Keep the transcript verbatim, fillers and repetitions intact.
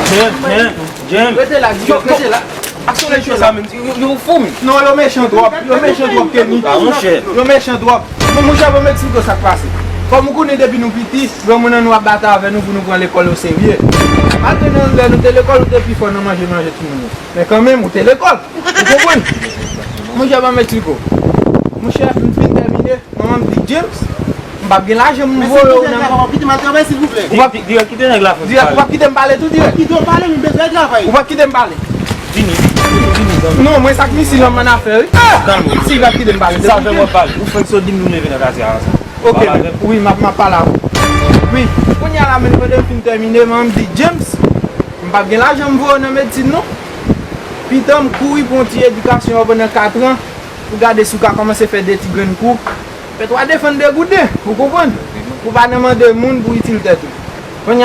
James, James, James. Rete la, Didier, rete la. Aksyon lè sa menm, yo, yo fou menm. Non, yo mechan twòp, yo mechan twòp, Kenny. Ah, monchè. Yo mechan twòp. Mon, monchè, bon, m eksplike w sa k pase. Kòm ou konnen depi nou piti, granmoun an nou ap batay avè nou pou nou pran lekòl oserye. Maten nan lè nou te lekòl, ou te pi fò nan manje, manje timoun yo. Men kanmenm, ou te lekòl. Ou konprann? Monchè, ban m eksplike w. Monchè, m fin tèmine, manman m di, James, m p ap gen lajan pou m voye w nan. Dirèk, kite nèg la fè. Dirèk, ou p ap kite m pale tou, dirèk? Kite w pale, m bezwen travay. Ou p ap kite m pale? Vini, vini, vini, zanmi. Non, mwen sa k misil an m ann afè, wi. Kalme w. Si l p ap kite m pale. Sa fè w ap pale. Ou fèk sot di m nou leve nan katye a ansanm. Ok, wi, m ap, m ap pale avè w. Wi, kounye a la menm, pandan m fin tèmine, manman m di, James, m p ap gen lajan m voye w nan medsin, non. Pitan m kouri pou yon ti edikasyon pandan katran, pou gade si w ka kòmanse fè de ti grenn kou. Fè twa defann de gouden, ou konprann? Pou pa nan mande moun pou itil tèt ou.